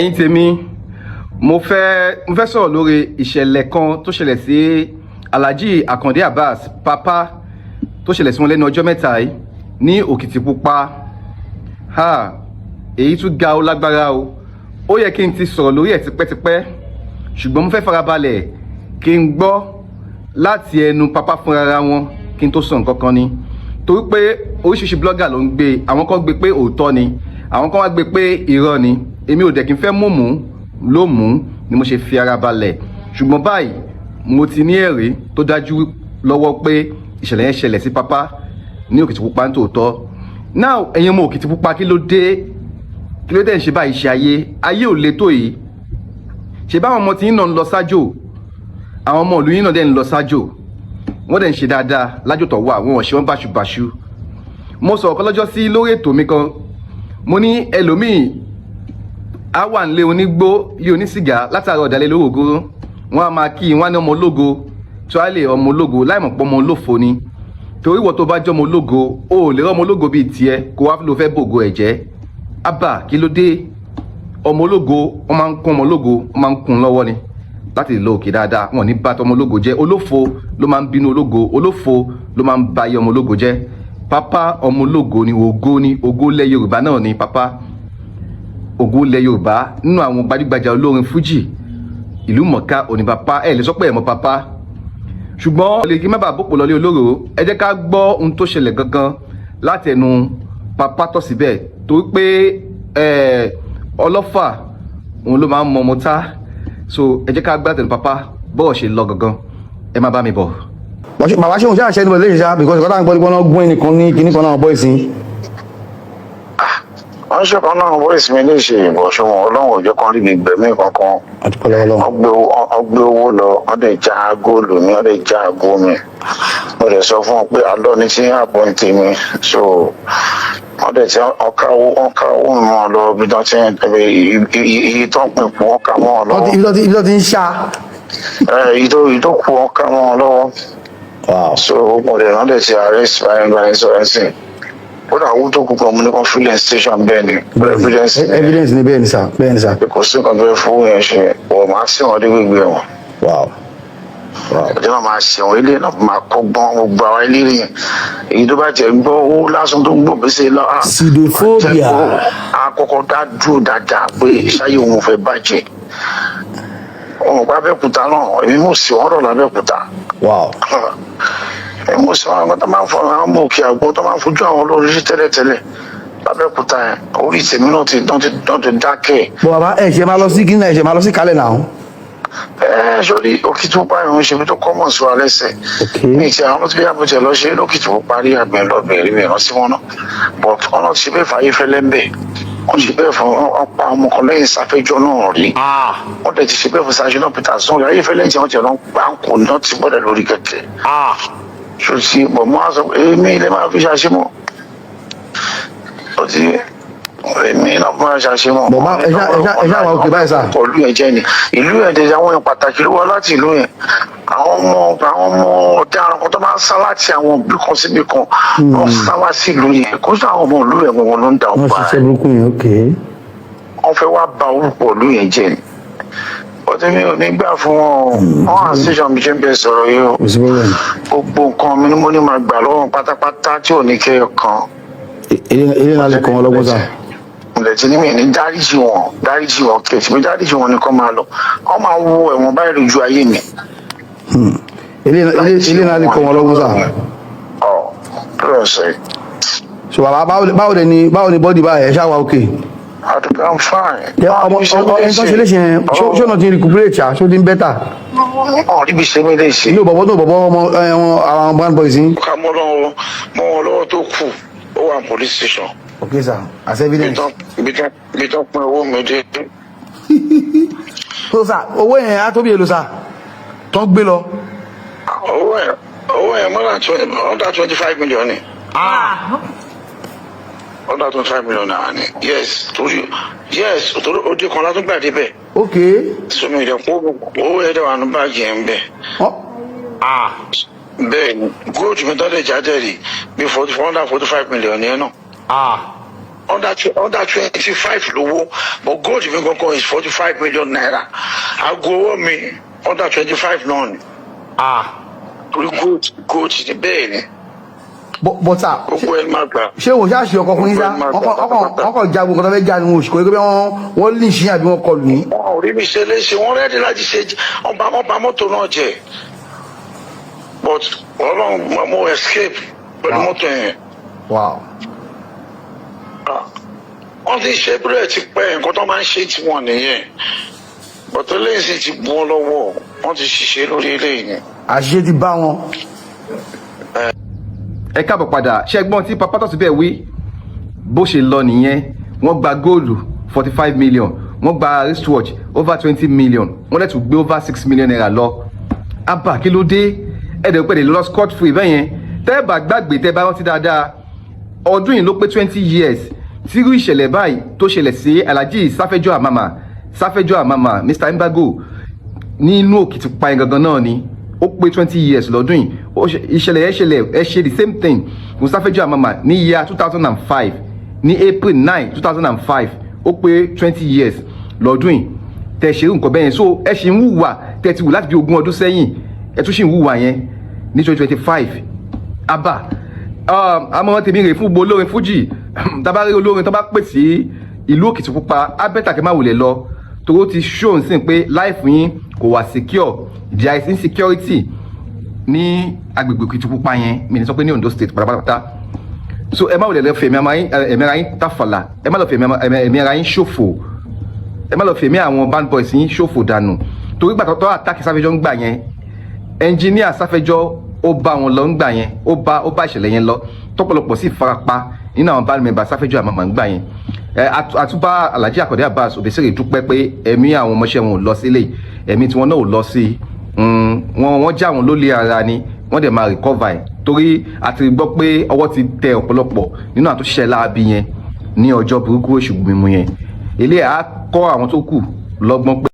Ẹ̀yin tèmi, mo fẹ́ sọ̀rọ̀ lórí ìṣẹ̀lẹ̀ kan tó ṣẹlẹ̀ sí Alhaji Akande Abbas Papa, tó ṣẹlẹ̀ sí wọn lẹ́nu ọjọ́ mẹ́ta yìí ní Òkìtìpupa. Ha, èyí tún ga, ó lágbára o. Ó yẹ kí n ti sọ̀rọ̀ lórí ẹ̀ tipẹ́tipẹ́, ṣùgbọ́n mo fẹ́ farabalẹ̀ kí n gbọ́ láti ẹnu Papa fúnra wọn kí n tó sọ nǹkan kan ni, torí pé oríṣiríṣi blogger ló ń gbé. Àwọn kan gbé pé òótọ́ ni, àwọn kan wá gbé pé irọ́ ni. Èmi ò dẹ̀ kí n fẹ́ mú ló mú ni mo ṣe fi ara balẹ̀. Ṣùgbọ́n báyìí, mo ti ní ẹ̀rí tó dájú lọ́wọ́ pé ìṣẹ̀lẹ̀ yẹn ṣẹlẹ̀ sí Papa ní Òkìtìpupa ní tòótọ́. Now, ẹ̀yin ọmọ Òkìtìpupa, kí ló dé? Kí ló dé ń ṣe báyìí? Ṣe ayé ayé ò le tó yìí? Ṣe báwọn ọmọ tí yín náà ń lọ sájò, àwọn ọmọ ìlú yín náà dẹ̀ ń lọ sájò, wọ́n dẹ̀ ń ṣe dáadáa lájò tó wà, wọn ò ṣe wọ́n báṣubàṣu. Mo sọ̀rọ̀ kan lọ́jọ́ sí lórí ètò mi kan, mo ní ẹlòmíì á wà nílé onígbó, ilé onísìgá, látara ọ̀dàlẹ̀ lórògóró, wọ́n á máa kí wọ́n á ní ọmọ ológo tíwálè, ọmọ ológo, láìmọ̀ pé ọmọ olófo ni. Torí ìwọ tó bá jẹ́ ọmọ ológo, o ò lè rí ọmọ ológo bíi tiẹ̀ kó wá ló fẹ́ bògo ẹ̀ jẹ́. Abba, kí ló dé? Ọmọ ológo, wọ́n máa ń kún ọmọ ológo, wọ́n máa ń kún lọ́wọ́ ni láti lọ òkè dáadáa. Wọn ò ní bá tọmọ ológo jẹ́. Olófo ló máa ń bínú ológo, olófo ló máa ń ba iye ọmọ ológo jẹ́. Papa ọmọ ológo ni, ògo ni, ògo lẹ Yorùbá náà ni Papa, ògo lẹ Yorùbá. Nínú àwọn gbajúgbajà olórin fújì, ìlú mọ̀ká òní Papa. Ẹ̀ lè sọ pé ẹ̀ mọ̀ Papa, ṣùgbọ́n lè kí má bàa bòpò lọlé olóró. Ẹ jẹ́ ká gbọ́ ohun tó ṣẹlẹ̀ gangan láti ẹnu Papa tọ̀ síbẹ̀, torí pé ọlọ́fà òun ló máa ń mọ ọmọ tá. So ẹ jẹ́ ká gbọ́ láti ẹnu Papa bọ́ọ̀ ṣe lọ gangan. Ẹ má bá mi bọ̀. Bàbá, ṣé òun ṣáà ṣe ẹni lè ṣe ṣá? Because ìkọ́tà ń gbọ́ nípa náà gún ẹnìkan ní kinní kan náà, boys yín. Wọ́n ṣe kan náà boys mi ní ìṣe ìbọ̀, ṣùgbọ́n Ọlọ́run ò jẹ́ kán rí mi gbẹ̀mí kankan. Àdúpẹ́ lọ́wọ́ Ọlọ́run. Wọ́n gbé owó lọ, wọ́n dẹ̀ já góòlù mi, wọ́n dẹ̀ já aago mi. Mo dẹ̀ sọ fún wọn pé alọ́ ní tí àbọ̀ ń tèmi, so wọ́n dẹ̀ tí wọ́n ká owó mi mọ́ lọ bí wọ́n ti ń iye tó ń pín kù, wọ́n ká mọ́ wọn lọ́wọ́. Ibi tó ti ń ṣá. Èyí tó kù, wọ́n ká mọ́ wọn lọ́wọ́. So mo dẹ̀ wọ́n dẹ̀ ti arrest báyìí báyìí sọ ẹ̀ sìn kódà owó tó kù kan, mo ní kàn filẹ̀ station. Bẹ́ẹ̀ ni, evidence ni. Evidence ni, bẹ́ẹ̀ ni sà, bẹ́ẹ̀ ni sà. Kò sí nǹkan tó fẹ́ fowó yẹn ṣe, wọ́n máa sí wọn dé gbégbé wọn. Ọjọ́ náà máa ṣe wọn, ilé náà máa kọ́gbọ́n gbogbo àwọn eléré yẹn. Èyí tó bá jẹ́ gbọ́ owó lásán tó ń gbọ́ bẹ́sẹ̀ lọ. Pseudophobia. A kọ́kọ́ dá dúró dáadáa pé ṣáyé òun fẹ́ bàjẹ́. Òun pa Abẹ́òkúta náà, èmi mò sí wọn rọ̀ lábẹ́òkúta. Èmi mò sí wọn, àwọn tó máa ń fọ àwọn ọmọ òkè àgbo tó máa ń fojú àwọn olórí sí tẹ́lẹ̀tẹ́lẹ̀ lábẹ́òkúta yẹn, orí tèmi náà ti dákẹ́. Bọ̀ bàbá, ẹ ṣe máa lọ sí kíní, ẹ ṣe máa lọ sí kálẹ̀ náà. Ẹ sórí Òkìtìpupa yẹn ń ṣe ibi tó common sí wa lẹ́sẹ̀. Mi ti àwọn tó bí àbújá lọ ṣe lókìtìpupa rí àgbẹ̀ lọ́bẹ̀ rí mi rántí wọn náà, but wọn náà ti ṣe bẹ́ẹ̀ fàyè fẹ́lẹ́ ń bẹ̀. Wọ́n ṣe bẹ́ẹ̀ fún wọn, pa ọmọ kan lẹ́yìn sáfẹ́jọ́ náà rí. Wọ́n dẹ̀ ti ṣe bẹ́ẹ̀ fún Sáṣẹ́ náà, Peter Song ayé fẹ́lẹ́ tí wọ́n ti lọ pa ń kò náà ti gbọ́dọ̀ lórí kẹ̀kẹ́ ṣòtì bọ̀. Mọ́ àṣọ èmi ilé máa fi ṣàṣemọ́, ó ti èmi náà máa ṣàṣemọ́. Bọ̀ bá ẹ ṣá wà òkè báyìí sà. Ìlú yẹn jẹ́ ni ìlú yẹn tẹ̀sí àwọn èèyàn pàtàkì ló wá láti ìlú yẹn. Àwọn ọmọ ọ̀daràn kan tó máa ń sá láti àwọn ìlú kan síbi kan, wọ́n sá wá sí ìlú yẹn. Kó sí àwọn ọmọ ìlú yẹn gbọ̀ngàn ló ń da wọ́n ọgbà ṣiṣẹ́ rẹ̀. Burúkú yẹn, ok. Wọ́n fẹ́ wá ba orúkọ ìlú yẹn jẹ́ ni. Ọtí mi ò ní gbà fún wọn. Wọn à sí ìṣàn bí ṣe ń bẹ sọ̀rọ̀ yìí o. Kò sí problem. Gbogbo nǹkan mi ni mo ní máa gbà lọ́wọ́ pátápátá tí ò ní kẹ́ kan. Ilé náà lè kọ́ wọn lọ́gbọ́n sà. Ǹdẹ̀ tí ní mi ní dáríjì wọn, dáríjì wọn kẹ̀tì mi, dáríjì wọn ni kọ́ máa lọ, wọ́n máa wo ẹ̀wọ̀n báyìí lójú ayé mi. Ilé náà lè kọ́ wọn lọ́gbọ́n sà. Ọ̀ kí ló ń sọ yìí? So bàbá, báwo ni body báyìí? Ẹ ṣáà wà òkè? Àdúgbò, I'm fine. Yẹ ọmọ ẹni tó ṣe léṣe yẹn, ṣó náà ti recuperate ṣá? Ṣó ti ń better? Ọ̀ ríbi ṣe mí léṣe. Inú bọ̀bọ̀ tó bọ̀bọ̀ ọmọ ẹ, wọn àwọn band boys yín. Ká mọ́ lọ́wọ́ mọ́ wọn lọ́wọ́ tó kù, ó wà ní police station. Ok sir, as evidence. Ibi tán pín owó mi dé. So sir, owó yẹn á tó bí èlò sir tó ń gbé lọ? Owó yẹn more than 20, under 25 million ni. Under 25 million naira ni, yes, torí, yes, torí òde kan látún gbà débẹ̀. Sọmi ìdẹ kó owó yẹn dẹ̀ wà ní báàgì yẹn bẹ́ẹ̀. Bẹ́ẹ̀ ni, gold mi tọ́lẹ̀ jáde rí bí 44, under 45 million yẹn náà. Under 25 lówó, but gold mi gangan is ₦45 million. Aago ọwọ́ mi, under 25 náà ni. Ah. Torí gold ni, bẹ́ẹ̀ ni. But sir, Gbogbo ẹ̀ máa gbà. ṣé wò ṣáà ṣe ọkọ fún yín sá? Ọkọ̀ jagun kan tó fẹ́ já ni, wọn ò sì kò yẹ kó bí wọ́n lè ṣí àbí wọ́n kọlù yín. Wọn ò rí mi ṣe léṣe. Wọn ready láti ṣe. Wọn bà mọ́tò náà jẹ́, but Ọlọ́run, mo escape pẹ̀lú mọ́tò yẹn. Ah, wọ́n ti ṣe bírẹ̀ ti pẹ́. Nǹkan tó máa ń ṣe tiwọn nìyẹn, but eléyìí sì ti bú wọn lọ́wọ́. Wọ́n ti ṣiṣẹ́ lórí eléyìí ni. Àṣìṣe ti bá wọn. Ẹ káàbọ̀ padà. Ṣẹ́gbọ́n tí Papa Tọ́síbẹ̀ wí, bó ṣe lọ nìyẹn. Wọ́n gba góòlù 45 million, wọ́n gba wristwatch over 20 million, wọ́n dẹ̀ tún gbé over ₦6 million lọ. Abba, kí ló dé? Ẹ̀dẹ̀ pẹ̀lẹ́ lọ scot free bẹ́ẹ̀ yẹn. Tẹ́ ẹ bá gbàgbé, tẹ́ ẹ bá rántí dáadáa, ọdún yìí ló pé 20 years tírú ìṣẹ̀lẹ̀ báyìí tó ṣẹlẹ̀ sí Alhaji Sáfẹ́jọ́ Àmàmà, Sáfẹ́jọ́ Àmàmà, Mr Imbago, nínú Òkìtìpupa yẹn gangan náà ni. Ó pé 20 years lọ́dún yìí. Ìṣẹ̀lẹ̀ yẹn ṣẹlẹ̀, ẹ ṣe the same thing fún Sáfẹ́jọ́ Àmàmà ní year 2005, ní April 9, 2005. Ó pé 20 years lọ́dún yìí tẹ̀ ṣe irú nǹkan bẹ́ẹ̀ yẹn. So ẹ ṣì ń hùwà tẹ̀ ti wù láti bí 20 ọdún sẹ́yìn, ẹ tún ṣì ń hùwà yẹn ní 2025. Abba, àmọ́ tèmi rè fún gbogbo olórin fújì. Tabarí olórin tó bá pè sí ìlú Òkìtìpupa, á better kẹ́ má wulẹ̀ lọ, torí ó ti show ń sìn pé life yín kò wà secure. There is insecurity ní agbègbè Òkìtìpupa yẹn, mi ní sọ pé ní Ondo State pátápátá. So ẹ má wulẹ̀ lọ fẹ̀mí ẹ̀mí ara yín tàfàlà. Ẹ má lọ fẹ̀mí ẹ̀mí ara yín ṣòfò. Ẹ má lọ fẹ̀mí àwọn band boys yín ṣòfò dànù, torí gbàtọ́ tó attack Sáfẹ́jọ́ ń gbà yẹn, ẹnjìníà Sáfẹ́jọ́ ó bá wọn lọ ń gbà yẹn, ó bá ìṣẹ̀lẹ̀ yẹn lọ, tọ́pọ̀lọpọ̀ sì farapa nínú àwọn band member Sáfẹ́jọ́ Àmàmà ń gbà yẹn. Ẹ àtúbà Alhaji Akande Abbas Obesere dúpẹ́ pé ẹ̀mí àwọn ọmọọṣẹ́ wọn ò lọ sílé, ẹ̀mí tiwọn náà ò lọ sí. Wọ́n já wọn lólè ara ni, wọ́n dẹ̀ máa recover ẹ̀, torí a ti gbọ́ pé ọwọ́ ti tẹ ọ̀pọ̀lọpọ̀ nínú àwọn tó ṣiṣẹ́ láabi yẹn ní ọjọ́ burúkú oṣù mímu yẹn. Eléyà á kọ́ àwọn tó kù lọ́gbọ́n pé.